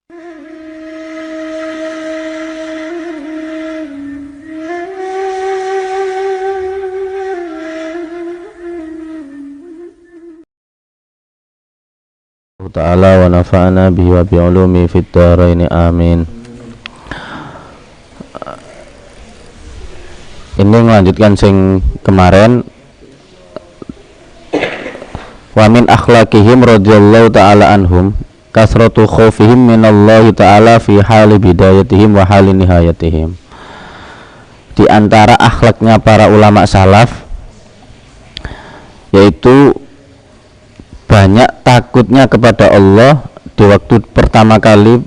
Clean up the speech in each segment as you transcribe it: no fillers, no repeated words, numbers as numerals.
Ta'ala wa nafa'ana bihi wa bi'ulumi fid dharain, amin. Ini melanjutkan sing kemarin. Wa min akhlaqihim radhiyallahu ta'ala anhum kasratu khaufihim minallahi ta'ala fi hali bidayatihim wa hali nihayatihim. Di antara akhlaknya para ulama salaf yaitu banyak takutnya kepada Allah di waktu pertama kali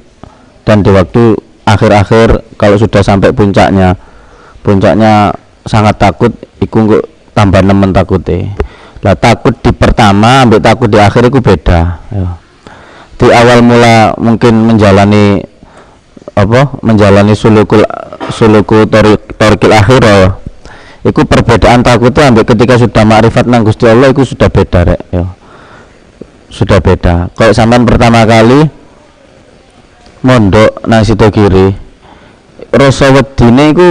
dan di waktu akhir-akhir kalau sudah sampai puncaknya. Puncaknya sangat takut, iku engko tambah nemen takute. Lah takut di pertama ambek takut di akhir iku beda ya. Di awal mula mungkin menjalani apa? Menjalani suluku thoriqil akhir ya. Iku perbedaan takutnya ambek ketika sudah makrifat nang Gusti Allah iku sudah beda rek ya. Sudah beda. Kayak sampean pertama kali mondok nang Sidogiri, rasa wedine iku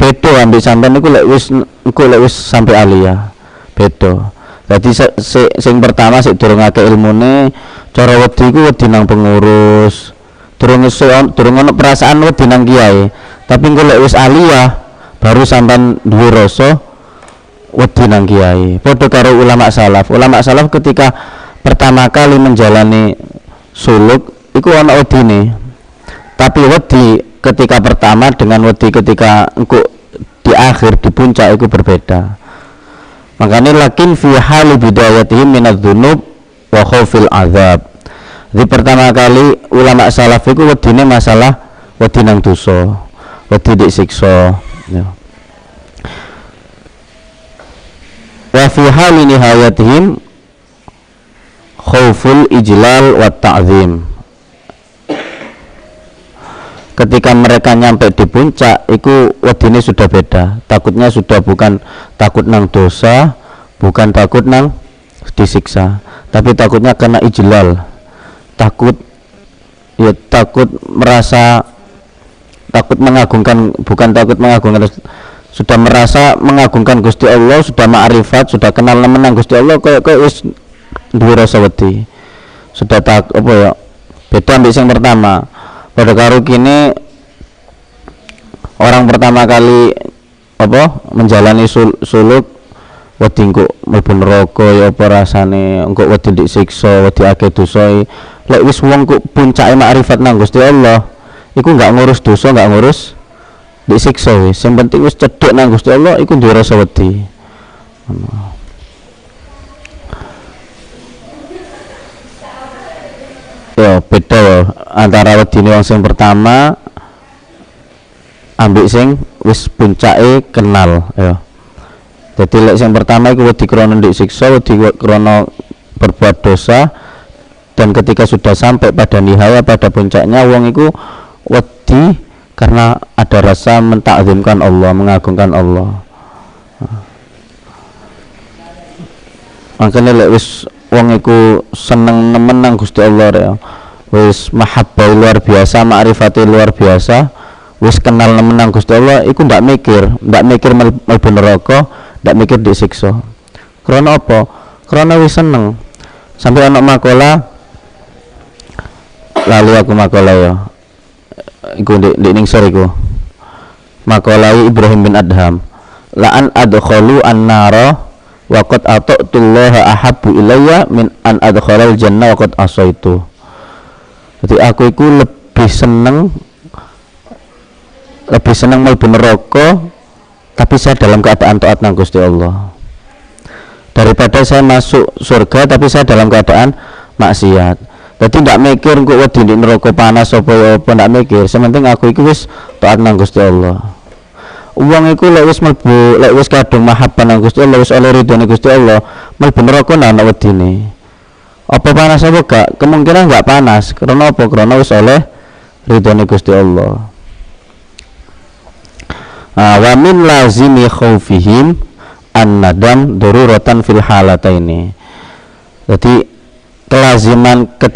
beda ambek sampean iku lek wis engko lek wis sampai aliyah. Beda. Dadi sing pertama sik durung akeh ilmune, cara wedi iku wedi nang pengurus. Durung ono perasaan wedi nang kiai. Tapi engko lek wis aliyah baru sampean duwe rasa wedi nang kiai. Padha karo ulama salaf. Ulama salaf ketika pertama kali menjalani suluk iku ana wedine. Tapi wedi ketika pertama dengan wedi ketika engko di akhir di puncak iku berbeda. Makanya lakin fi hali bidayatihim minadz dzunub wa khaufil azab. Jadi pertama kali ulama salaf iku wedine masalah wedi nang dosa, wedi disiksa ya. Wa fi hali nihayatihim khauful ijlal wa ta'zim. Ketika mereka nyampe di puncak iku wedine sudah beda. Takutnya sudah bukan takut nang dosa, bukan takut nang disiksa, tapi takutnya kena ijlal. Takut ya, takut merasa, takut mengagungkan, bukan takut mengagungkan, sudah merasa mengagungkan Gusti Allah, sudah ma'rifat, sudah kenal menang Gusti Allah, kayak wis duwe rasa wedi. Sudah tak apa ya, beda ambek sing pertama. Pada karo kini orang pertama kali apa menjalani suluk wedi engko mlebu neraka ya apa rasane, engko wedi disiksa, wedi akeh dosa. Lek wis wong kok puncake makrifat nang Gusti Allah iku enggak ngurus dosa, enggak ngurus disiksa wis. Sing penting wis cedhek nang Gusti Allah iku duwe rasa wedi. Ya beda ya antara wedine wong sing pertama ambek sing wis puncake kenal ya. Dadi lek sing pertama iku wedi krana disiksa, wedi krana berbuat dosa, dan ketika sudah sampai pada nihaya, pada puncaknya, wong iku wedi karena ada rasa mentakzimkan Allah, mengagungkan Allah. Makanya lek wis wong iku seneng nemen nang Gusti Allah ya. Wis mahabbah luar biasa, ma'rifate luar biasa, wis kenal nemen nang Gusti Allah iku ndak mikir mlebu neraka, ndak mikir disiksa. Krana apa? Krana wis seneng. Sampai ana makalah, lali aku makalah ya. Iku ndek ning sor iku. Makalah Ibrahim bin Adham. La an adkhalu an-nara wa qad ata'tullaha ahabbu ilayya min an adkhalal jannah wa qad asaitu. Jadi aku iku lebih seneng mlebu neraka tapi saya dalam keadaan taat nang Gusti Allah, daripada saya masuk surga tapi saya dalam keadaan maksiat. Jadi ndak mikir engko wedi di neraka panas apa ya apa, ndak mikir. Sing penting aku iku wis taat nang Gusti Allah. Wong iku lek wis mlebu, lek wis kadung mahabbah nang Gusti Allah, wis oleh ridhone Gusti Allah, mlebu neraka ndak ana wedine. Apa panas apa gak? Kemungkinan gak panas. Karena apa? Karena wis oleh ridhone Gusti Allah. Wa min lazimi khaufihim an-nadam daruratan fil halataini. Jadi kelaziman ketika